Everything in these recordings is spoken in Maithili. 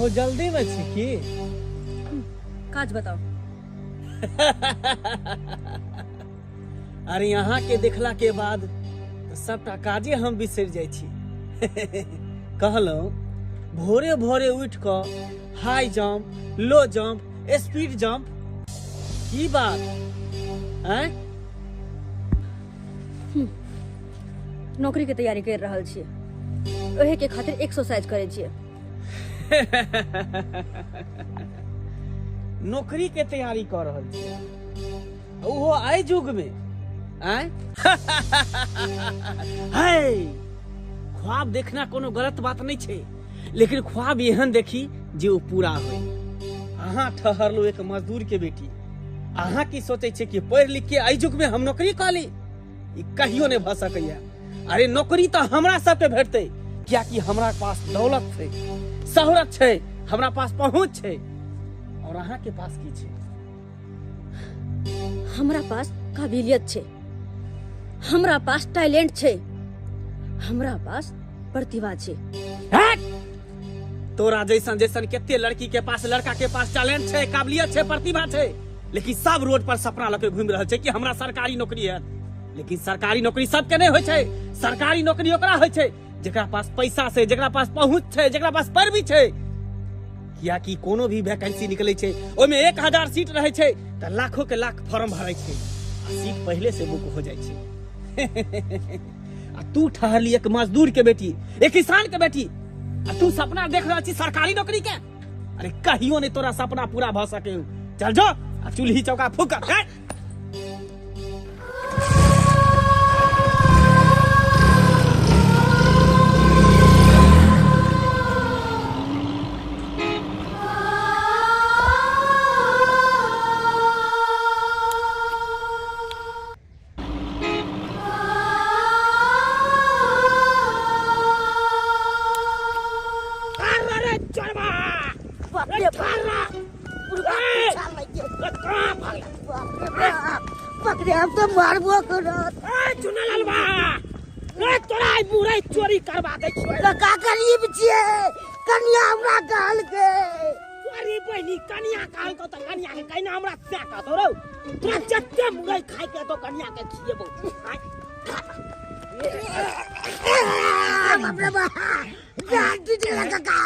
बहुत जल्दी में छी की? काज बताओ। अरे यहाँ के देखला के बाद सबटा काजे हम बिसरि जाइ छी। कहलहुँ भोरे भोरे उठि कऽ high jump, low jump, speed jump, की बात? आँय? नौकरी के तैयारी कर रहल छियै, ओहे के खातिर एक्सरसाइज करै छियै। नौकरी के तैयारी कऽ रहल छियै, ओहो आइ युग में? आँय? है, ख्वाब देखना कोनो गलत बात नहीं छै, लेकिन ख्वाब एहन देखी जे ओ पूरा होय। अहाँ ठहरलू एक मजदूर के बेटी, अहाँ की सोचै छियै कि पढ़ि लिख के एहि युग में हम नौकरी कऽ ली? ई कहियो नहि भऽ सकैया। अरे नौकरी तऽ हमरा सबके भेटतै, कियाकि हमरा पास दौलत छै, शोहरत छै, हमरा पास पहुँच छै। और अहाँ के पास की छै? हमरा पास काबिलियत छै, हमरा पास टैलेंट छै, हमरा पास प्रतिभा छै। तोरा जैसन जैसन कते लड़की के पास, लड़का के पास टैलेंट छै, काबिलियत छै, प्रतिभा छै, लेकिन सब रोड पर सपना लके घूमि रहल छै कि हमरा सरकारी नौकरी है। लेकिन सरकारी नौकरी सबके नहीं होइ छै। सरकारी नौकरी ओकरा होइ छै जेकरा पास पैसा छै, जेकरा पास पहुंच छै, जेकरा पास पैरवी छै। कियाकि कोनो भी वैकेंसी निकले छै ओहिमे 1000 सीट रहै छै तऽ लाखों के लाख फॉर्म भरै छै, आ सीट पहले से बुक हो जाइ छै। आ तू ठहरली एक मजदूर के बेटी, एक किसान के बेटी, आ तू सपना देख रहल छी सरकारी नौकरी के। अरे कहियो नहीं तोरा सपना पूरा भऽ सके। चल जो आ चूल्ही चौका फूक। पकड़े हम तो मारबो करत। ए चुनललबा, ए तोरा आई मुरै चोरी करबा दै छियो। तो का गरीब छियै, कनिया हमरा कहल के। चोरी बहिनी कनिया कहल को त कनिया के कहिना हमरा से कहतो रौ। तोरा जते मुरै खाइ के तो कनिया के खिएबो। बाप रे बाप, जान टूटे काका।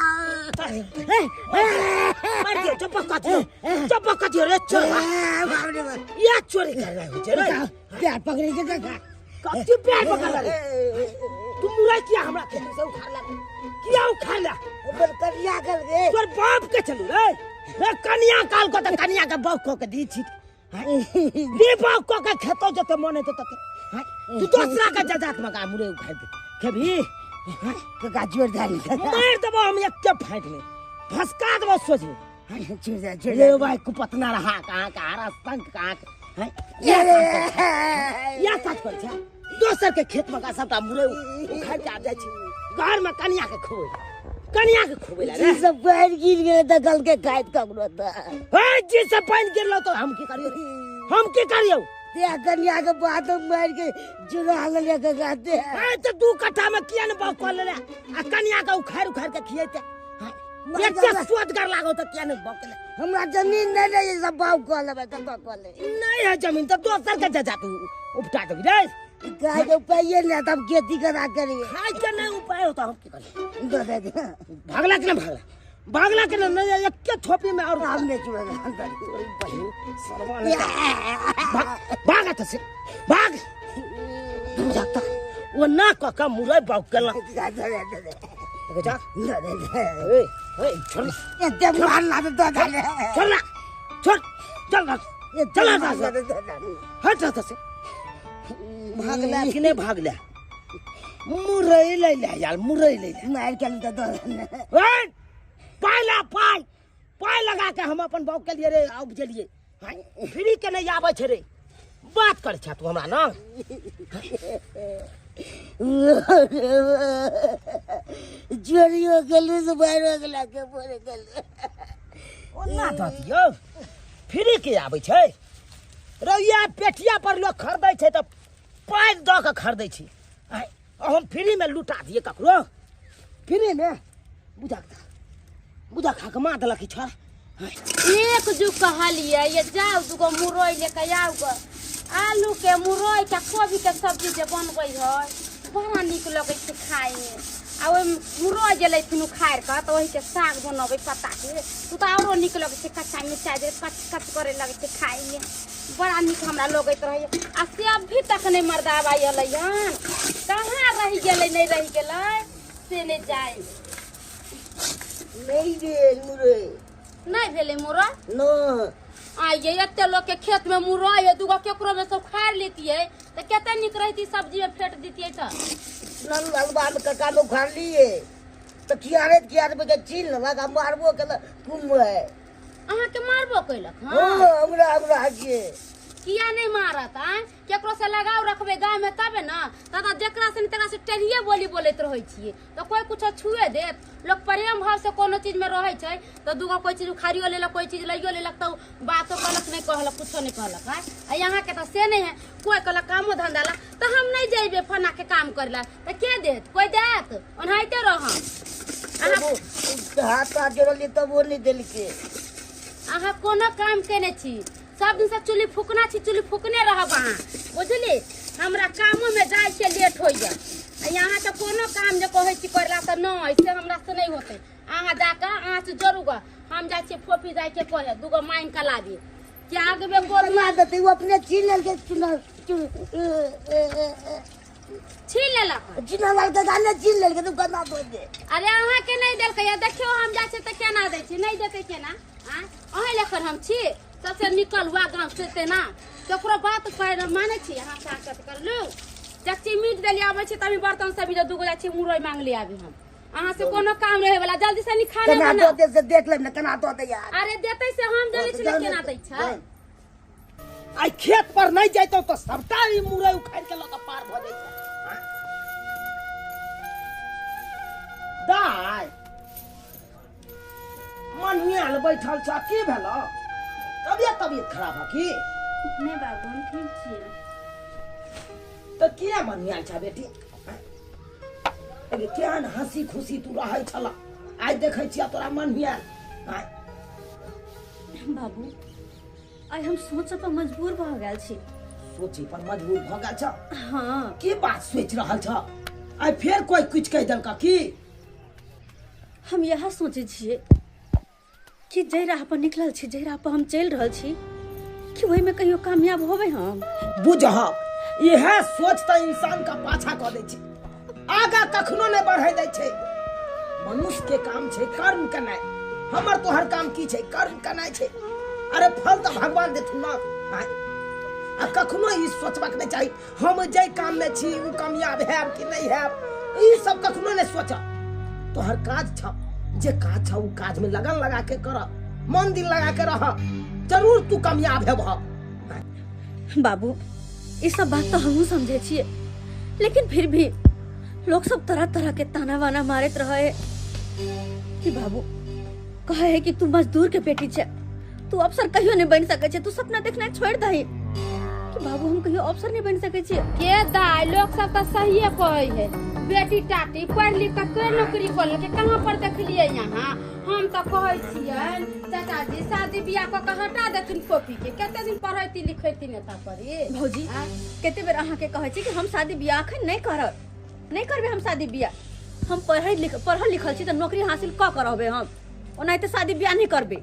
मार दियो, चप्पल काट दियो, चप्पल काट दियो रे चोरवा। बाप रे बाप, या चोरी कर रहे हो रे। पैर पकड़े के काका। कथी पैर पकड़ रे? तू मुरै किया हमरा खेत से उखाड़ ला? किया उखाड़ ला? अपन कनिया कल गे। तोर बाप के चलू रे। रे कनिया काल को त कनिया के बाप को के दी छी। दी बाप को के खेतो जते मन हेतौ तते। तू दोसरा के जजात में का मुरै उखाड़ दे खेबी? काका जोर दारी मार देबो हम एक के फाइट में फसका देबो सोझे। जोर रे भाई कुपतना रहा कहाँ का हरा संक कहाँ के या काज कर छै। दोसर के खेत में का सबटा मुरै उखाड़ के आ जाइ छै घर में कनिया के खोबै, कनिया के खोबै ला रे। जी सब पानि गिर गेलै तऽ गल के खाइत ककरो तऽ। हे जी सब पानि गिरलो तो हम की करियौ, हम की करियौ? ते कनिया के बात मारि के जुड़ा लेलियै काका ते। हे तऽ 2 कट्ठा में किया ने बाग कऽ लेले आ कनिया के उखाड़ उखाड़ के खियैते? एते स्वदगर लागो तऽ किया ने बाग केले? हमरा जमीन नहि रहै, सब बाग कऽ लेबै कतऽ कऽ लेबै? नहीं है जमीन तऽ दोसर के जजात उपटा देबी रे। खाय के उपाय नहि तब खेती करा करियै। खाय के नहीं उपाय होता हम की करियै? दऽ दे दे। भागला के ना भागला, भागला के ना नहीं एक थोपी में और हम नहीं छुएगा। भाग त से भाग तू जाता वो ना कह के मुरै बाग केला। जा ए ए छोड़ एते मार ला दे दे। छोड़ ना, छोड़, चल ना, चल ना, हट त से। भागला कि नहीं भागला? मुरै ले ले यार, मुरै ले ले। मार के दे दे। ए पाई ला, पाई पाई लगा के हम अपन बाप के लिए रे उपजलिए। फ्री के नहीं आबै छै रे। बात कर छा तू हमरा ना। चोरी हो गेल से बाहर हो गेला के पड़े गेल। ओना दऽ दियौ, फ्री के आबै छै रैया। पेटिया पर लोग खरीदै छै तऽ पाइ दऽ के खरीदै छै, हम फ्री में लुटा दिए ककरो फ्री में। बुझा बुझा खा के मार देलक छोरा। एक जुग कहलियै ये जाउ दूगो मुरई लेके आउ ग, आलू के मुरई के कोबी के सब्जी जे बनबै है बड़ा नीक लगै छै खायमे। आ ओहि मुरई जे लेथिन उखाड़ि कऽ तऽ ओहिके साग बनबै पत्ता के, ओ तऽ आरो नीक लगै छै। कच्चा मिरचाइ जे कच कच करे लगै छै खायमे, बड़ा नीक हमरा लगैत रहैए। आ से अभी तक नहि मर्दाबा अयलै हन, कहाँ रहि गेलै नहि रहि गेलै से नहि जाय। नहीं भेल मुरई, नहीं भेलै मुरई? न आइए एते लोग के खेत में मुरई है, दूगो केकरो में सब खाड़ लेतियै तऽ कते नीक रहती, सब्जी में फेंट दितियै। तऽ नल में कका में उखाड़ लिए तऽ कियारे कियारे में के छीन लेलक आ मारबो केलक कुम है। अहाँके मारबो कैलक? हाँ हमरा हमरा के किया नहीं मारत? आँय केकरो से लगाव रखबै गाँव में तबे ना। दादा जेकरा से तकरा से टेढ़िए बोली बोलैत रहै छियै तऽ कोइ कुछो छुए देत। लोक प्रेम भाव से कोनो चीज में रहै छै तऽ दूगो कोइ चीज उखाड़ियो लेलक, कोइ चीज लैयो लेलक तऽ बातो कहलक नहीं कहलक, कुछो नहीं कहलक। आँय आ यहाँ के तऽ से नहीं है, कोइ कहलक कामो धंधा ला तऽ हम नहीं जइबे फना के काम करे ला तऽ के देत? कोइ देत? ओनाहिते रहम। हाथ हाथ जोड़लियै तब वो नहीं देलकै। अहाँ कोनो काम केने छी? सब दिन से चूल्ही फूकना छी, चूल्ही फूकने रहब अहाँ, बुझली? हमरा कामो में जाइ के लेट होइया। यहाँ के कोनो काम जे कहै छी करला तऽ नहि, से हमरा से नहीं होतै। अहाँ जाकऽ आँच जरू ग, हम जाइ छियै फोफी जाइ के कहे दूगो मांगि कऽ लाबी कि आगबे कोना देतै। ओ अपने छीन लेलकै, छीन लेलक, छीन लेलकै, गाने छीन लेलकै तऽ केना दऽ दे? अरे अहाँ के नहि देलकै, देखियौ हम जाइ छियै तऽ केना दै छी, नहि देतै केना? आँय अहीं लेखन हम छी सबसे निकल हुआ गाँव से तेना ककरो बात मानै छी? अहाँ साकत करलू चच्ची मीट देली आबै छी तभी बर्तन सब दूगो जाइ छी मुरई मांग ले आबी हम। अहाँ से कोनो काम रहे वाला जल्दी से खाना केना दऽ दे से देख लेब ने, केना दऽ दे यार। अरे देतै से हम जानै छी केना दै छै। आइ खेत पर नहीं जैतौ तऽ सबटा ई मुरई उखाड़ि के लऽ कऽ पार भऽ जाइ छै। दाइ मनियाल बैठल छ, की भेलो? तबियत तबियत खराब है की? नहीं बाबू हम ठीक छियै। तऽ किया मनियाल छ बेटी? अरे केहन हंसी खुशी तू रहै छला, आइ देखै छियै तोरा मनियाल। बाबू आइ हम सोचऽ पर मजबूर भऽ गेल छी। सोचे पर मजबूर भऽ गेल छ? हाँ। की बात सोचि रहल छ? आइ फेर कोइ किछु कहि देलका की? हम यह सोचै छियै कि जाहि राह पर निकलल छी, जाहि राह पर हम चलि रहल छी, कि ओहिमे कहियो कामयाब होबै हम? बुझह इएह सोच तऽ इंसान का पाछा कऽ दै छै, आगा कखनो नहि बढ़ै दै छै। मनुष्य के काम छै कर्म केनाइ, हमर तोहर काम की छै? कर्म केनाइ छै। अरे फल तऽ भगवान देथुन ना। आ कखनो ई सोचबाक नहि चाही हम जाहि काम में छी ओ कामयाब हैब कि नहीं हैब, ई सब कखनो नहि सोच। तोहर काज छ, जे काज छ ओ काज में लगन लगा के कर, मन दिल लगा के रह, जरूर तू कामयाब हेबह। बाबू ई सब बात तो हमहूँ समझै छियै, लेकिन फिर भी लोग सब तरह तरह के ताना वाना मारैत रहे कि बाबू कहे है कि तू मजदूर के बेटी छै, तू अफसर कहियो नहीं बन सकै छै, तू सपना देखना छोड़ दही। कि बाबू हम कहियो अफसर नहीं बन सकै छियै। के दाइ लोग सब तऽ सहिए कहै है, बेटी टाटी पढ़ लिख के कोई नौकरी कर लेलकै, कहाँ पर देखलियै यहाँ? हम तऽ कहै छियै चाचाजी शादी बियाह कऽ के हटा देथिन कॉपी के, कते दिन पढ़ैती लिखैती नेता परी। भौजी कते बेर अहाँ के कहै छी कि हम शादी बियाह अखन नहीं करब, नहीं करबै हम शादी बियाह, हम पढ़ल लिखल छी तऽ नौकरी हासिल कऽ के रहबै हम, ओनाहिते शादी बियाह नहीं करबै।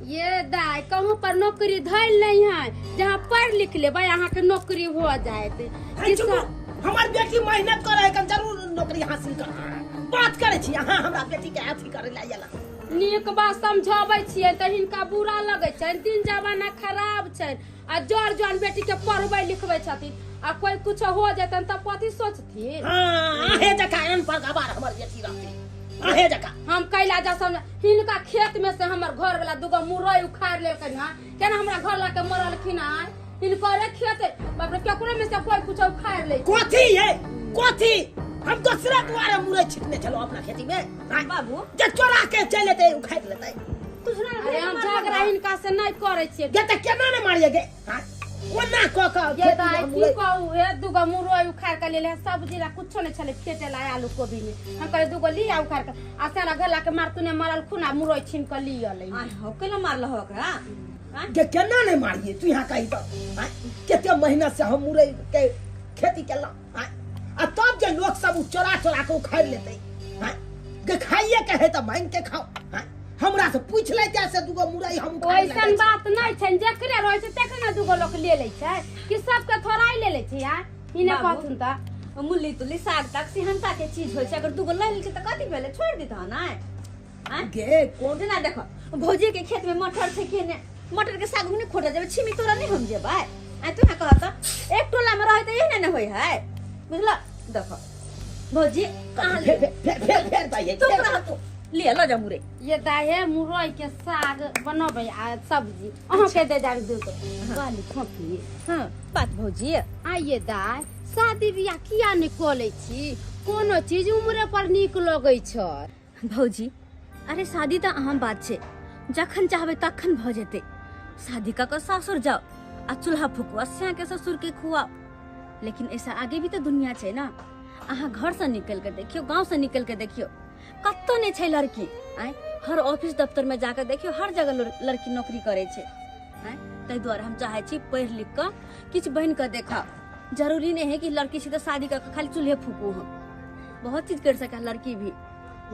ये दाइ कहूँ पर नौकरी धैल नहीं है, जहाँ पढ़ लिख लेबै अहाँ के नौकरी हो जायत। हमार बेटी मेहनत करे है जरूर नौकरी हासिल कर, बात करे छी अहाँ हमरा बेटी के अथी करे ला आयल। नीक बात समझाबै छियै तऽ हिनका बुरा लगै छनि, दिन जमाना खराब छनि आ जर जन बेटी के पढ़बै लिखबै छथिन आ कोई कुछ हो जेतनि तब कथी सोचथिन? हाँ आहे जका अनपढ़ गवार हमर बेटी रहती, आहे जका हम कैला जा समझ। हिनका खेत में से हमर घर वाला दूगो मुरई उखाड़ लेलकनि हँ, केना हमरा घर ला के मरलखिन हँ? हिनकरे खेत बाप रे केकरो में से कोई कुछ उखाड़ ले। कथी है कथी? हम दोसरा दुआरे मुरई छिटने छलहुँ अपना खेती में बाबू, जे चोरा के चलि एतै उखाड़ि लेतै। अरे हम झगड़ा हिनका से नहीं करै छियै। गे तऽ केना नहि मारियै गे? ओना क क ये दाई की कहू हे दुगो मुरई उखाड़ के लेले सब्जी ला कुछो नहीं छले फेटे ला आलू कोबी में हम कहले दुगो लिया उखाड़ के आ साला गला के मार तूने मारल खुना मुरई छीन के लिया ले आ हो केना मारल हो ओकरा के केना नहीं मारिए तू यहाँ कही तो कते महीना से हम मुरई के खेती केला आ तब जे लोग सब चोरा चोरा के उखाड़ लेते के खाइए के है त मांग के खाओ। हमरा से पूछ ले से दुगो मुरई हम उखाड़ ले। ओइसन बात नहीं छै जकरे रहै छै तकरे ना दुगो लोग ले लै छै कि सबके थोड़ा ले लै छै यार इने कहथुन त मुली तुली साग ताग सिहनता के चीज होय छै अगर दुगो ले लेलकै त कथि भेलै छोड़ दितह नै गे कोन जेना देखो भौजी के खेत में मटर छै के ने मटर के साग नहीं खोटा जेबै छिमी तोरा नहीं हम जेबै आ तू ना कहत एक टोला में रहै त एहने ने होय है बुझल। देखो भौजी कहां फेर फेर फेर दाई तू रह तू ले ल जा मुरे ये दाई है मुरई के साग बनबै आ सब्जी अहाँ के दे जाब दू कहली खोपी। हां बात भौजी आ ये दाई शादी बियाह किया नहीं कऽ छी कोनो चीज उम्र पर नीक लगै छै भौजी। अरे शादी त अहम बात छै जखन चाहबै तखन भ जेतै। शादी कऽ के सासुर जाओ आ चूल्हा फुकू आ स्या के ससुर के खुआओ लेकिन ऐसा आगे भी तो दुनिया छै ना। अहाँ घर से निकल के देखियो गांव से निकल के देखियो कत्तो नहीं छै लड़की आय हर ऑफिस दफ्तर में जाकर देखियो हर जगह लड़की नौकरी करे छै आय। ताहि दुआरे हम चाहे छी पढ़ि लिख के किछु बनि के देखाओ। जरूरी नहीं है कि लड़की छै तो शादी कर के खाली चूल्हे फूकू हम बहुत चीज कर सके लड़की भी।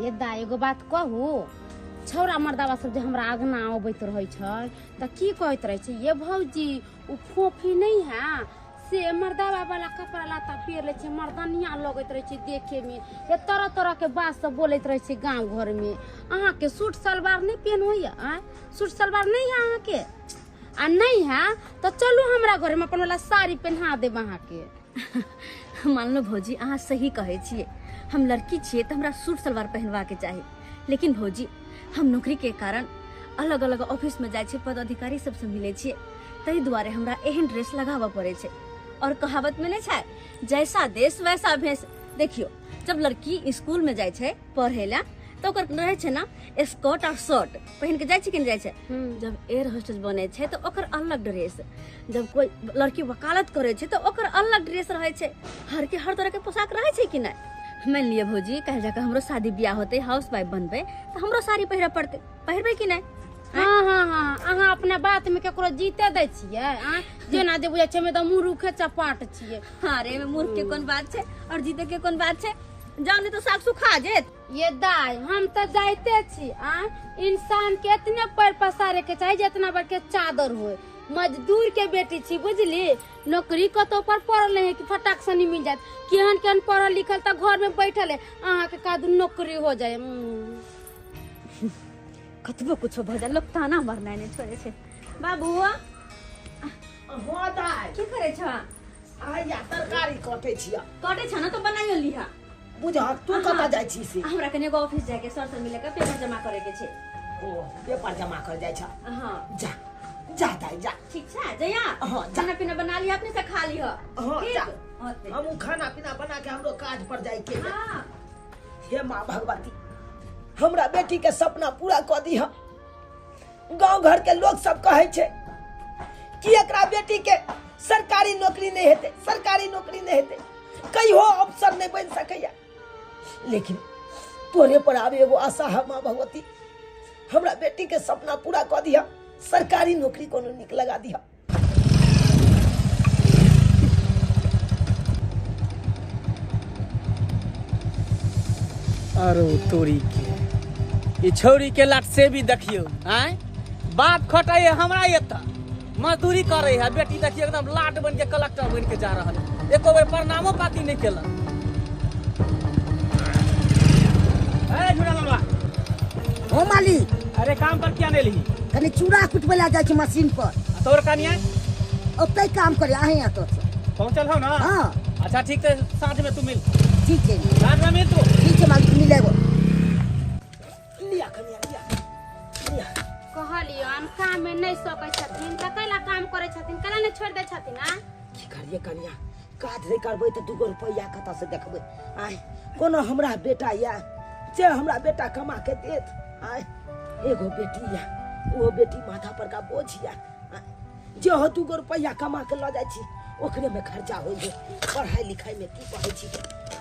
ये दाई एगो बात कहू छौड़ा मर्दावा सब जे हमरा आगना अबैत रहै छै त की कहैत रहै छै ये भौजी उ फोफी नहीं है से मर्दावा वाला कपड़ा लत्ता पहिर लै छै मर्दनिया लगैत रहै छै देखे में ये तरह तरह के बात सब बोलैत रहै छै गाँव घर में। अहाँ के सूट सलवार नहीं पहन होइया सूट सलवार नहीं है अहाँ के आ नहीं है तो चलू हमरा घर में अपन वाला साड़ी पहना देब अहाँ के। मान लो भौजी अहाँ सही कहै छियै हम लड़की छियै तऽ हमरा सूट सलवार पहनवा के चाही लेकिन भौजी हम नौकरी के कारण अलग अलग ऑफिस में जाइ छियै पदाधिकारी सबसे मिलै छियै ताहि दुआरे हमरा एहन ड्रेस लगाबऽ पड़ै छै। और कहावत में नहीं छै जैसा देश वैसा भेष। देखियो जब लड़की स्कूल में जाइ छै पढ़े ला तो ओकर रहै छै ना स्कर्ट और शर्ट पहिन के जाइ छै कि नहीं जाइ छै। जब एयर होस्टेस बनै छै तो ओकर अलग ड्रेस जब कोई लड़की वकालत करै छै तो ओकर अलग ड्रेस रहै छै। हर के हर तरह के पोशाक रहै छै कि नहीं। मान लिअ भौजी काल्हि जाके हमरो शादी बियाह होतै हाउस वाइफ बनबै तऽ हमरो साड़ी पहिरऽ पड़तै पहिरबै कि नहीं। हाँ हाँ हाँ अहाँ अपना बात में केकरो जीते दै छियै जेना जे बुझै छै हमे तऽ मूर्खे चपाट छियै। हाँ रे एहिमे मूर्ख के कोन बात छै और जीते के कोन बात छै। जाओ नहीं तो साग सुखा जेत। ये दाई हम तो जाइते छी आ इंसान के इतने पैर पसारे के चाही जितना बड़ के चादर होय। मजदूर के बेटी छी बुझली नौकरी कतौ पर पड़ल नहीं है कि फटाक से नहीं मिल जात। केहन केहन पढ़ल लिखल तऽ घर में बैठल है अहाँ के कादू नौकरी हो जाए। कतबो कुछो भऽ जाए लोग ताना मारनाइ नहि छोड़ै छै। बाबू हाँ दाई की करै छ? आया तरकारी कटै छियै। कटै छ न तऽ बनाइयो लिहा। बुझ तू कतऽ जाइ छी से? हमरा कनि एगो ऑफिस जाय के सर से मिले के पेपर जमा करे के छै। ओ पेपर जमा कर जाइ छ? हाँ जा जा दाई जा। ठीक छै जया। हाँ खाना पीना बना लिहा अपने से खा लिहा। हाँ जा हम खाना पीना बना के हमरो काज पर जाय के। हाँ हे माँ भगवती हमरा बेटी के सपना पूरा कऽ दीह। गांव घर के लोग सब कहै छै कि एकरा बेटी के सरकारी नौकरी नहीं हेतै सरकारी नौकरी नहीं हेतै कहियो अफसर नहीं बनि सकैया। लेकिन तोरे पर आब एगो आशा है माँ भगवती हमरा बेटी के सपना पूरा कऽ दिह सरकारी नौकरी कोनो नीक लगा दिह। अरे तोरी के ई छौरी के लाट से भी देखियो आय बाप खटाइए हमरा एतऽ मजदूरी करे है बेटी देखियो एकदम लाट बन के कलेक्टर बन के जा रहल है एको बेर प्रणामो पाती नहीं केलक। ए झूला ललवा हो मालिक। अरे काम पर किया नहीं ली? कनी चूड़ा कुटबै ला जाइ छी मशीन पर। तोर कनिया ओतै काम करे अहें एतऽ पहुंचल हो ना? हां अच्छा ठीक है साँझ में तू मिल। ठीक है साँझ में मिल तू। ठीक है मालिक मिलेगो। लिया कनिया लिया लिया। कहलियो हम काम में नहीं सकै छथिन त कैला काम करै छथिन कैला नहीं छोड़ दै छथिन आ? की करिए कनिया काज नहीं करबै त दुगो रुपैया कतऽ से देखबै। आय कोनो हमरा बेटा या जे हमरा बेटा कमा के देत। आय एगो बेटी या वो बेटी माथा पर का बोझ या। जे हो 2 गो रुपैआ कमा के लऽ जाइ छी, ओकरे में खर्चा होइ है। पढ़ाई लिखाई में की कहै छी?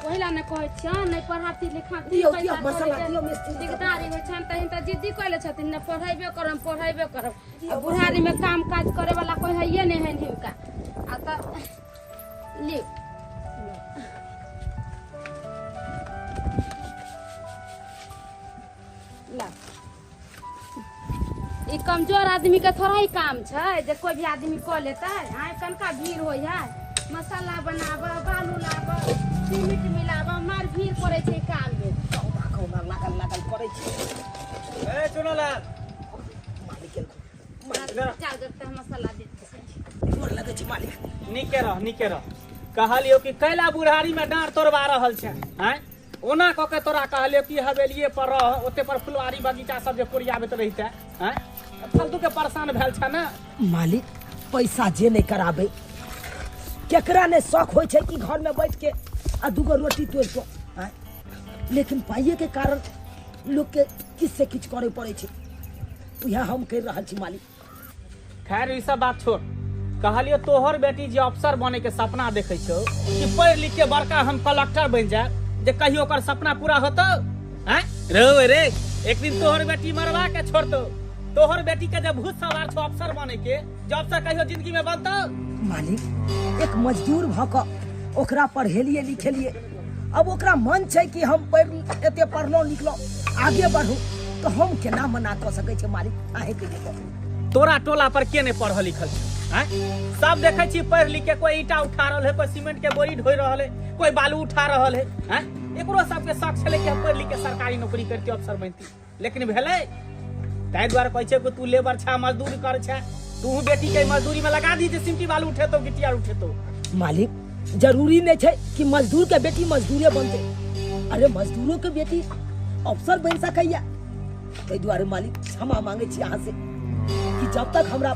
ओहिला ने कहै छियनि, नहि पढ़ाती लिखाती। दियौ, दियौ, मसाला दियौ मिस्त्री। दिकदारी होइ छनि तहिन तऽ जिद्दी कयले छथिन ने, पढ़ेबे करब, पढ़ेबे करब। आ बुढ़ारी में काम काज करे वाला कोई हैये नहि हन हिनका। आ तऽ लिउ। ला, ई कमजोर आदमी के थोड़ा ही काम छै जे कोई भी आदमी कऽ लेतै? आइ कनका भीड़ होइ है, मसाला बनाबऽ, बालू लाबऽ, सीमेंट मिलाबऽ, मार भीड़ पड़ै छै काम में। कहुना कहुना लागल लागल करै छी। ए चुनालाल। मालिक एलखुन। जाउ, जब तक मसाला देते। गोर लगै छी मालिक। नीके रह, नीके रह। कहलियौ कि कैला बुढ़ारी में डाँड़ तोड़वा रहल छै? आँय, ओना कऽ के तोरा कहलियौ कि हवेलिए पर रह, ओते पर फुलवारी बगीचा सब जे कोरियाबैत रहिते। आँय, फालतू के परेशान भेल छै ने। मालिक, पैसा जे नहीं कराबे, केकरा ने शौक होइ छै कि घर में बैठ के आ दूगो रोटी तोड़ के आँय? लेकिन पाइये के कारण लोग के किछ से किछ करे पड़े छै, उएह हम करि रहल छी मालिक। खैर, ई सब बात छोड़। कहलियौ तोहर बेटी जे अफसर बने के सपना देखै छौ कि पढ़ि लिख के बड़का हम कलेक्टर बनि जायब, जे कहियो ओकर सपना पूरा होतौ? आँय रो रे, एक दिन तोहर बेटी मरवा के छोड़तौ। तोहर बेटी के जब भूत सवार छौ अफसर बने के, जे अफसर कहियो जिंदगी में बनतौ? मालिक, एक मजदूर भऽ कऽ ओकरा पढ़ेलिए लिखेलिए, अब ओकरा मन छै कि हम पढ़ एते पढ़लहुँ लिखलहुँ, आगे बढ़ू, तऽ हम केना मना कऽ सकै छियै मालिक? अहें कहियौ तऽ। तोरा टोला पर के नहीं पढ़ल लिखल छै? आँय, सब देखै छी पढ़ लिख के कोई ईटा उठा रहल है, कोई सीमेंट के बोरी ढोइ रहल है, कोई बालू उठा रहल है। आँय, एकरो सबके शौक छलै कि हम पढ़ लिख के सरकारी नौकरी करती, अफसर बनती, लेकिन भेलै? ताहि दुआरे कहै छै कि तू लेबर छा, मजदूरी कर छा, तू बेटी के मजदूरी में लगा दी जे सिमटी बालू उठेतो, गिट्टी आर उठेतो। मालिक, जरूरी नहीं छै कि मजदूर के बेटी मजदूरे बनते। अरे, मजदूरों के बेटी अफसर बन सकैया। ताहि दुआरे मालिक, क्षमा मांगे छी अहाँ से कि जब तक हमरा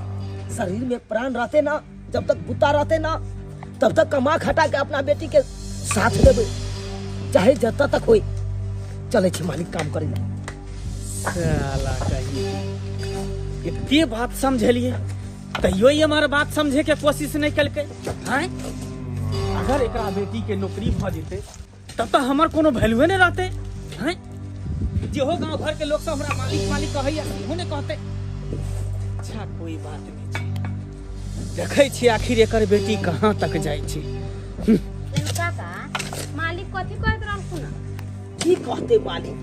शरीर में प्राण रहते ना, जब तक बुत्ता रहते ना, तब तक कमा खटा के अपना बेटी के साथ देबै, चाहे जतऽ तक होई। चलै छी मालिक काम करे ला। साला कही, एते बात समझेलिए तैयो ई हमर बात समझे के कोशिश नहीं केलकै। हैं, अगर एकरा बेटी के नौकरी भऽ जेतै तब तऽ हमर कोनो वैल्यूए नहि रहतै। हैं, जेहो गांव घर के लोग सब हमरा मालिक मालिक कहैया, सेहो नहि कहतै। अच्छा, कोई बात नहीं छै, देखै छी आखिर एकर बेटी कहाँ तक जाइ छै। काका, मालिक कथी कहैत रहलखुन? की कहते मालिक,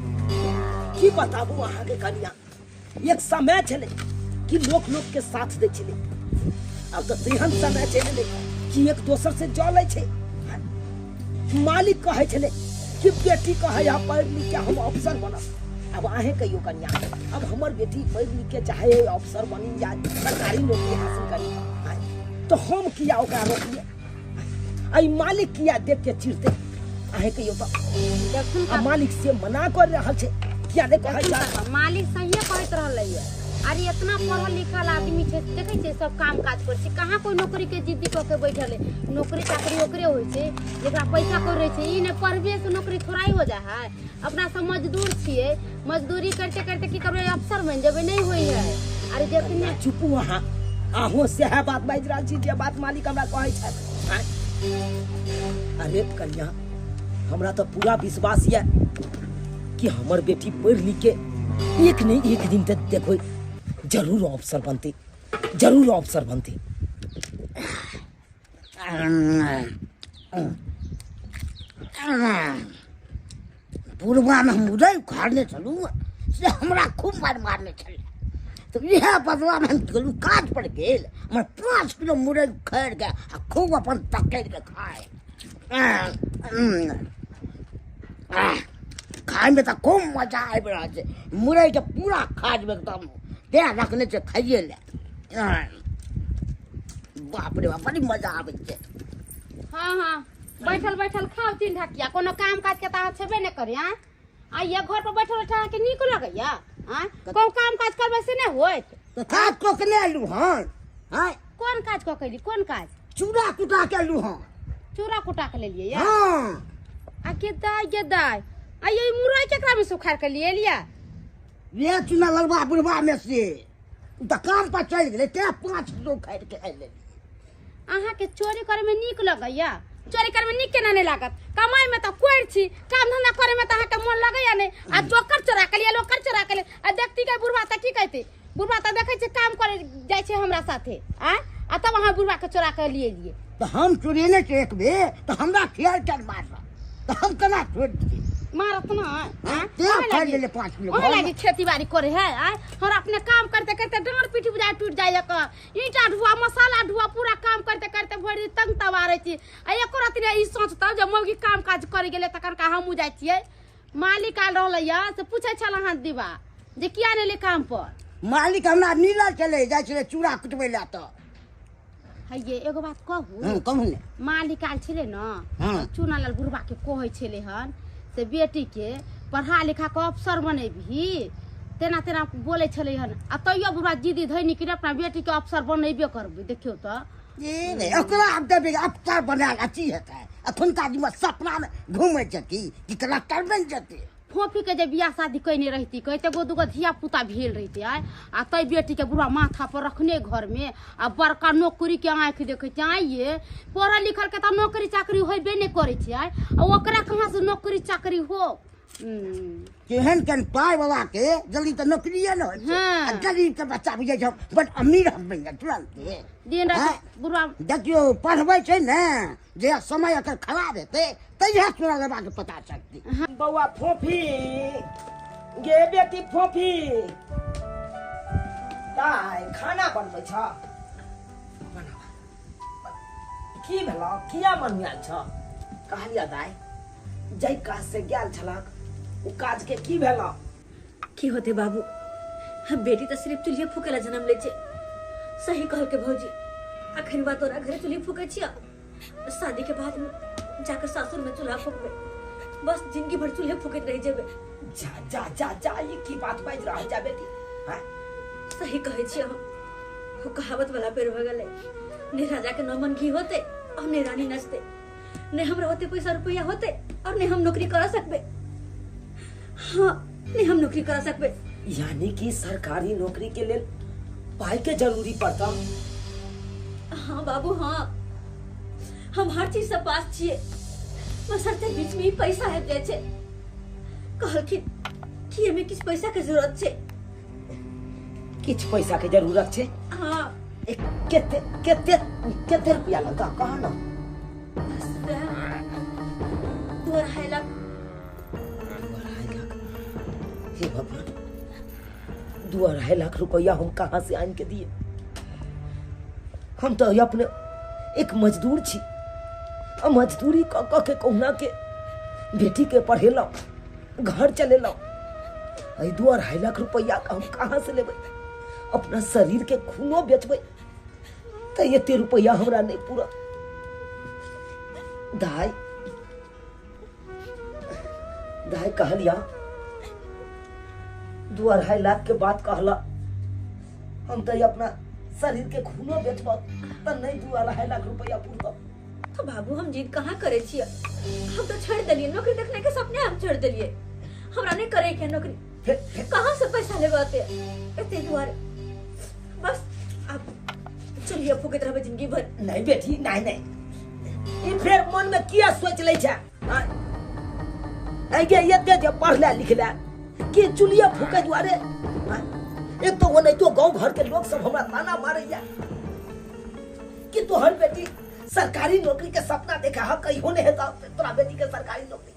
की बताबू अहाँके कनिया। एक समय छलै कि लोक लोक के साथ दै छलै, आब तऽ तेहन समय चलि एलै कि एक दोसर से जलै छै। मालिक कहै छलै कि बेटी कहै है पढ़ि लिख के हम अफसर बनब। आब अहें कहियो कनिया, अब हमर बेटी पढ़ि लिख के चाहे अफसर बनी या सरकारी नौकरी हासिल करी, तो हम किया ओकरा रोकिए? आई मालिक किया देख के चिढ़ते? अहें कहियो तऽ। देखुन। आ मालिक से मना कर रहल छै, किया नहि कहै देखुन छै? काका, मालिक सहिए कहैत रहलै है। अरे, इतना पढ़ल लिखल आदमी छै, देखै छियै सब काम काज करै छै, कहाँ कोई नौकरी के जिद्दी कऽ के बैठल है? नौकरी चाकरी ओकरे होइ छै जेकरा पैसा कौड़ी रहै छै। ई नहि पढ़बे से नौकरी थोड़ा ही हो जाइ है। अपना सब मजदूर छियै, मजदूरी करते करते की करबै, अफसर बनि जेबै? नहि होइ है। अरे जखने चुपू अहाँ, अहूँ सएह बात बाजि रहल छी जे बात मालिक हमरा कहै छथि। आँय? अरे कन्या, हमरा तऽ पूरा विश्वास यऽ कि हमर बेटी पढ़ि लिख के एक नहीं एक दिन तक देखो जरूर अफसर बनतै, जरूर अफसर बनतै। पूर्वामे हम मुरइ उखाड़ने छलहुँ से हमरा खूब मारि मारने छलै, तऽ इएह बदलामे हम गेलहुँ काज पर गेल, हमर 5 किलो मुरइ उखाड़ि कऽ आ खूब अपन पकड़ि कऽ खाय। खायमे तऽ खूब मजा आबि रहल छै। मुरइके पूरा खा जेबै एकदम, तेँ रखने छै खाइए लए। बाप रे बाप, बड़ी मजा आबै छै। हाँ हाँ, बैठल बैठल खाउ तीन ढकिया। कोनो काम काज के तऽ अहाँ छेबे नहि करी। आँ, आइए घर पर बैठल बैठल अहाँके नीक लगैया? आँ, कोनो काम काज करबै से नहि होइत? तऽ काज कऽ के नहि एलहुँ हन? आँय? कोन काज कऽ के एली? कोन काज? चूड़ा कुटा के एलहुँ हन। चूड़ा कुटा के लेलियै या? हाँ। आ के दाय, गे दाय, आ ये मुरई केकरा में सुखार के लिए लिया? ये चुना ललबा बुढ़बा में से। ओ तऽ काम पर चलि गेलै तें 5 किलो उखाड़ि के आनि लेलियै। अहाँके चोरी करे में नीक लगैया? चोरी करे में नीक केना नहीं लागत? कमाई में तो कोई छी, काम धंधा करे में तो अहाँके मन लगैया नहीं। आ जोकर चोरा के लिए, लोकर चोरा के लिए। आ देखती के बुढ़वा त की कहते? बुढ़वा त देखै छै काम करे जाइ छै हमरा साथे, आ आ तब अहाँ बुढ़वा के चोरा के लिए लिए। तऽ हम चोरेने छै एक बेर, तऽ हमरा खियाल चल मारल, तऽ हम केना छोड़ि दियै? मारत ना। तें उखाड़ि लेलियै 5 किलो। ओहे लागी खेती बाड़ी करे है। आ हमरा अपने काम करते करते डाँड़ पीठ बुझाय टूट जाय, ईंटा ढुआ मसाला ढुआ पूरा काम करते करते भरि दिन तंग तबारै छी। आ एको राति नहि ई सोचतौ जे मौगी काम काज करे गेलै तखन का हमहूँ जाइ छियै। मालिक आयल रहलै से पूछै छल अहाँ दीवा जे किया नहि एलै काम पर। मालिक हमरा मिलल छलै, जाइ छलै चूड़ा कुटबै लए। तऽ हैये एगो बात कहू? कहू ने। मालिक आयल छलै ने, चूना लाल बुढ़बा के कहै छलै हन से बेटी के पढ़ा लिखा के अफसर बनेबही, तेना तेना बोलै छलै हन। आ तैयो बुढ़बा जिदी धैनी कि अपना बेटी के अफसर बनेबे करबै। देखियौ तऽ ए रे, ओकरा आब देबै अफसर बनायल अथी हेतै। एखुनका दिनमे सपनामे घूमै छथि कि कलेक्टर बनि जेतै। फोफी के जे बियाह शादी कयने रहिती कहते एगो दूगो धिया पुता भेल रहिते आय, आ तै बेटी के बुढ़वा माथा पर रखने घर में आ बड़का नौकरी के आँखि देखै छै। आइ ये पढ़ल लिखल के तऽ नौकरी चाकरी होबे नहि करै छै आय, आ ओकरा कहाँ से नौकरी चाकरी हो? केहन केहन पाय वाला के जल्दी तऽ नौकरिए ने होइ छै। आ गरीब के बच्चा बुझै छै बड अमीर हम बनि जायब तुरन्ते। दिन राति बुढ़वा देखियौ पढ़बै छै ने, जे समय एकर खराब हेतै तहिया चूड़ा लेबाक पता चलतै। बौआ फोफी गे, बेटी फोफी, दाइ खाना बनबै छ? बनाब। की भेलौ, किया मन आयल छ? कहलिया दाइ, जाहि काज से गेल छलक ओ काज के की भेलौ? की होते बाबू, हम बेटी तऽ सिर्फ चूल्हे फूके ला जन्म ले छै। सही कहल के भौजी, अखन बा तोरा घरे चूल्हे फूके छिया, शादी के बाद जाकर सासुर में चूल्हा फूकबे, बस जिंदगी भर चूल्हे फूकैत रह जेबे। जा जा जा जा, ई की बात बाजि रहल जा बेटी? हैं? सही कहै छियै हम, ओ कहावत वाला पेड़ भऽ गेलै, ने राजा के 9 मन घी होते और ने रानी नचते। ने हमरा ओते पैसा रुपया होते और ने हम नौकरी कर सकबे। हाँ, ने हम नौकरी कर सकबे। यानी कि सरकारी नौकरी के लेल पाई के जरूरी पड़ता? हाँ बाबू हाँ, हम हर चीज से पास छियै, बशर्ते बीच में ही पैसा आबि जाइ छै। कहलखिन कि एमे किछु पैसा के जरूरत छै। किछु पैसा के जरूरत छै? हाँ। ए, केते केते केते रुपया लगता कह ना? बस वएह 2.5 लाख। 2.5 लाख? हे भगवान, 2.5 लाख रुपया हम कहाँ से आन के दिए? हम तो अपने एक मजदूर छी, आ मजदूरी क क के कहुना के बेटी के पढ़ेलहुँ, घर चलेलहुँ। एहि 2.5 लाख रुपया हम कहाँ से लेबै? अपना शरीर के खूनो बेचबै तऽ एते रुपया हमरा नहीं पूरा। दाई दाई कहलिया 2.5 लाख के बात कहला, हम तो अपना शरीर के खूनो बेचब तऽ नहीं 2.5 लाख रुपया पुरत। तो बाबू हम जिद कहाँ करे छियै, हम तो छोड़ देलियै नौकरी देखने के सपने, हम छोड़ देलियै, हमरा नहीं करे के नौकरी। कहाँ से पैसा लेबै एते एते दुआरे? बस आप चलिए फूकैत रहबै जिंदगी भर। नहीं बेटी नहीं नहीं, ई फेर मन में किया सोच लै छै? ऐ गे एते जे पढ़ले लिखले कि चुलिया फूके दुआरे? एक तो ओनाहितो गाँव घर के लोग सब हमरा ताना मारैया कि तोहर बेटी सरकारी नौकरी के सपना देखा है, कहियो नहीं हेता तोरा बेटी के सरकारी नौकरी,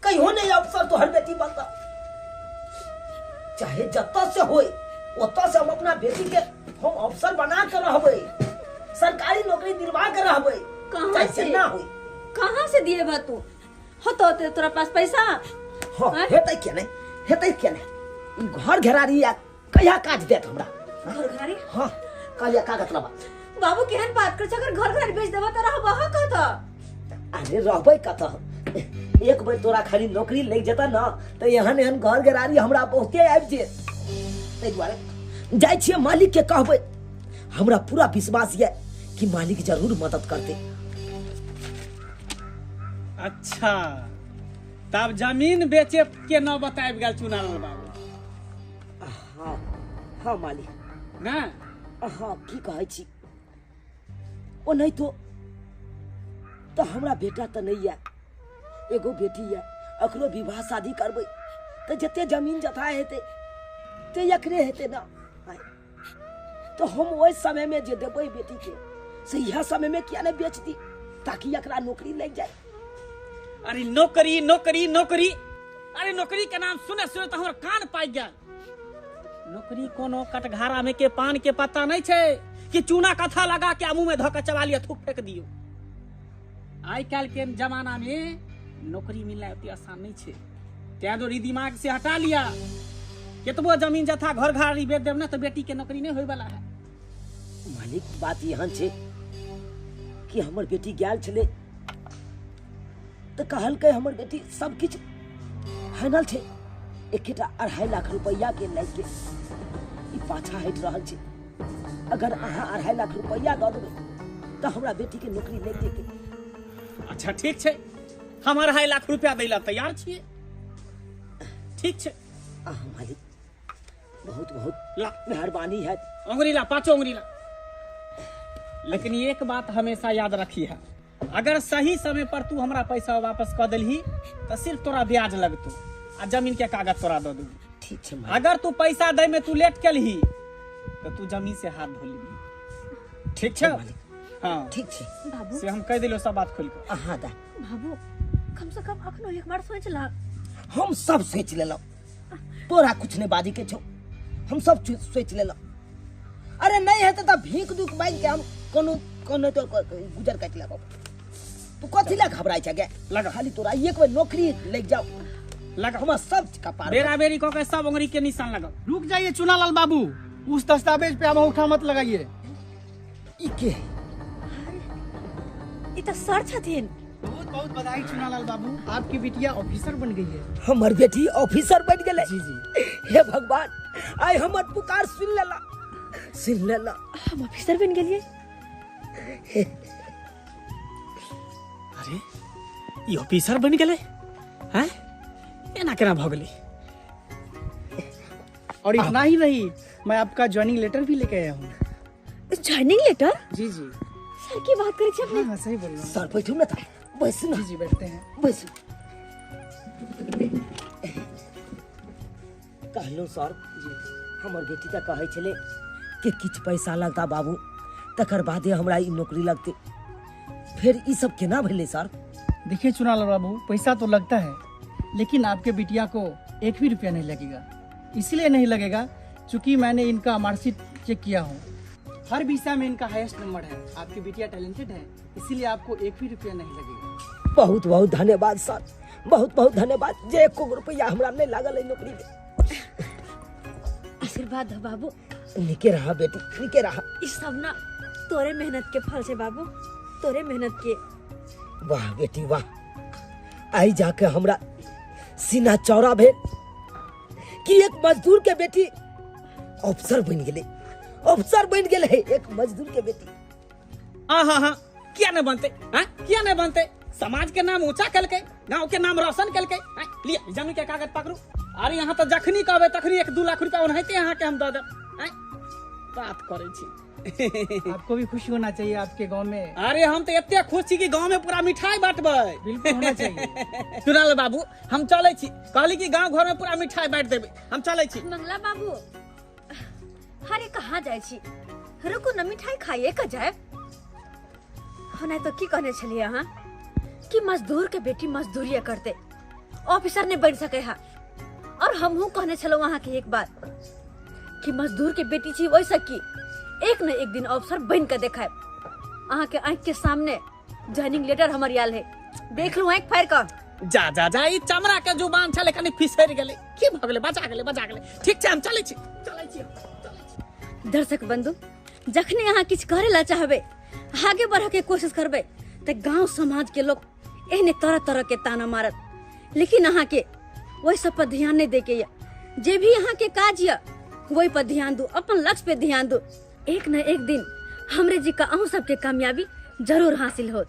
कहियो नहीं अफसर तोहर बेटी बनता। चाहे जतऽ से होय ओतऽ से हम अपना बेटी के हम अफसर बना के रहबै, सरकारी नौकरी दिलवा के रहबै। कहाँ चाहे से? जेना होय। कहाँ से दिए बा तू? होतो ते तोरा पास पैसा? हाँ, हेतै किया नहीं, हेतै किया नहीं? ई घर घेरारी आ कहिया काज देत हमरा? घर घेरारी? हाँ, कहलिया कागज लबा। बाबू केहन बात कर, अगर घर घेरारी बेच देबा त रहबह कतऽ? अरे रहबै कतऽ, एक बेर तोरा खाली नौकरी लागि जेतऽ न तऽ एहन एहन घर घेरारी हमरा बहुते आबि जेत। ताहि दुआरे जाइ छियै मालिक के कहबै, हमरा पूरा विश्वास यऽ कि मालिक जरूर मदद करतै। अच्छा तब जमीन बेचे के नौबत आबि गेल चुनालाल बाबू? हाँ हाँ मालिक, ने अहाँ की कहै छी ओनाहितो तऽ हमरा बेटा तऽ नहि यऽ, एगो बेटी यऽ, अकरो विवाह शादी करबै तऽ जते जमीन जथा हेतै ते एकरे हेतै ने। तऽ हम ओहि समयमे जे देबै बेटीके से इएह समयमे किया नहि बेच दी ताकि एकरा नौकरी लागि जाए। अरे नौकरी नौकरी नौकरी, अरे नौकरी के नाम सुने सुने तऽ हमर कान पाकि गेल। नौकरी कोनो कटघारा में के पान के पत्ता नहीं छै कि चूना कथा लगा के मुंह में धऽ के चबा लिअ थूक फेंक दियौ। आइ काल्हि के जमाना में नौकरी मिलनाइ ओते आसान नहीं छै, तैं दुआरे दिमाग से हटा लिया। केतबो जमीन जथा घर घारी बेच देब ने तऽ बेटी के नौकरी नहीं होय वाला है। मालिक बात एहन छै कि हमर बेटी गेल छलै तऽ कहलकै हमर बेटी सब किछु फाइनल छै, एकेटा 2.5 लाख रुपैआ के लागि के ई पाछा हटि रहल छै। अगर अहाँ 2.5 लाख रुपैआ दऽ देबै तऽ हमरा बेटी के नौकरी लागि जेतै। अच्छा ठीक छै, हम 2.5 लाख रुपया दै लए तैयार छियै। ठीक छै अहाँ मालिक, बहुत बहुत मेहरबानी है। अंगुरी ला, पांचों अंगुरी ला। लेकिन एक बात हमेशा याद रखी है, अगर सही समय पर तू हमरा पैसा वापस कऽ देलही तऽ सिर्फ तोरा ब्याज लगतो आ जमीन के कागज तोरा दऽ देबू। ठीक छै। अगर तू पैसा दै में तू लेट केलही तऽ तू जमीन से हाथ धो लेबही। ठीक छै? हाँ ठीक छै बाबू। से हम कहि देलियौ सब बात खोलि कऽ। अहाँ दा बाबू कम से कम अखनो एक बार सोच ला। हम सब सोच लेलहुँ, तोरा कुछ नहीं बाजी के छौ, हम सब सोच लेलहुँ। अरे नहीं हेतै तऽ भीख दुख मांगि के हम कोनो कोनो तो गुजर काटि लेब। तू कथी लए घबराइ छै गे? लगा। खाली तोरा एक बेर नौकरी लागि जाओ, लगा। हमर सब कपार बेरा बेरी कऽ के सब अंगुरी के निशान लगाओ। रुक जाइए चुनालाल बाबू, उस दस्तावेज पे अंगूठा मत लगाइए। ई के ई तऽ सर छथिन। बहुत बहुत बधाई चुनालाल बाबू, आपकी बिटिया ऑफिसर बन गई है। हमर बेटी ऑफिसर बन गेलै। जी जी। हे भगवान, आइ हमर पुकार सुन लेला, सुन लेला। हम ऑफिसर बन गेलियै। अरे ई ऑफिसर बन गेलै हैं, एना केना भऽ गेलै? और इतना ही नहीं, मैं आपका ज्वाइनिंग लेटर भी लेके आया हूँ। Joining letter? जी जी। सर की बात करै छी अपने? हाँ हाँ सही बोल रहा हूँ। सर बैठू ने, था बैसू ने। जी जी बैठते हैं। बैसू। कहलहुँ सर जी, हमर बेटी तऽ कहै छलै कि किछु पैसा लगता बाबू, तकर बादे हमरा ई नौकरी लगतै। फिर ई सब केना भेलै सर? देखिए चुनालाल बाबू, पैसा तो लगता है, लेकिन आपके बिटिया को एक भी रुपया नहीं लगेगा। इसलिए नहीं लगेगा चूँकि मैंने इनका मार्कशीट चेक किया हूँ, हर विषय में इनका हाईएस्ट नंबर है। आपकी बिटिया टैलेंटेड है, इसीलिए आपको एक भी रुपया नहीं लगेगा। बहुत बहुत धन्यवाद सर, बहुत बहुत धन्यवाद जे एको रुपया हमरा नहीं लागल है नौकरी में। आशीर्वाद दो बाबू। निके रहा बेटी, निके रहा। ई सब ना तोरे मेहनत के फल छै बाबू, तोरे मेहनत के। वाह बेटी वाह, आई जाके हमरा सीना चौड़ा भेल कि एक मजदूर के बेटी अफसर बन गेलै, अफसर बन गेलै एक मजदूर के बेटी। हाँ हाँ हाँ, किया नहीं बनते? हाँ किया नहीं बनते? समाज के नाम ऊंचा कलकै, गांव के नाम रोशन कलकै। लिया जमीन के कागज पकड़ू। अरे यहाँ तो जखनी कहबै तखनी 1-2 लाख रुपया ओनाहिते यहाँ के हम दऽ देब। बात करै छी। आपको भी खुशी होना चाहिए आपके गांव में। अरे हम तो एते खुश छी कि गांव में पूरा मिठाई बांटबै। बिल्कुल होना चाहिए। चुनाल बाबू हम चलै छी, कहली कि गांव घर में पूरा मिठाई बांट देबै, हम चलै छी। मंगला बाबू अरे कहाँ जाइ छी? रुकू न, मिठाई खाइए के जायब। नहीं तो की कहने छलियै अहाँ कि मजदूर के बेटी मजदूरी करते, ऑफिसर नहीं बन सके है। और हमहूँ कहने छलहुँ अहाँ के एक बात कि मजदूर के बेटी छी ओहिसँ की एक न एक दिन ऑफिसर बन के देखायब। अहाँ के आँख के सामने ज्वाइनिंग लेटर हमर आयल है, देख लू आँख फाड़ि कऽ। जा जा जा, ई चमड़ा के जुबान छलै कनि फिसरि गेलै, की भऽ गेलै? बचा गेलै, बचा गेलै। ठीक छै, हम चलै छी, चलै छी। दर्शक बंधु, जखने अहाँ किछु करे ला चाहबै, आगे बढ़े के कोशिश करबै, तऽ गांव समाज के लोग एहने तरह तरह के ताना मारत। लेकिन अहाँ के ओहि सब पर ध्यान नहीं दे के यऽ, जे भी अहाँ के काज यऽ वही पर ध्यान दू, अपन लक्ष्य पे ध्यान दू। एक न एक दिन हमरे जी का अहूँ सबके कामयाबी जरूर हासिल होत।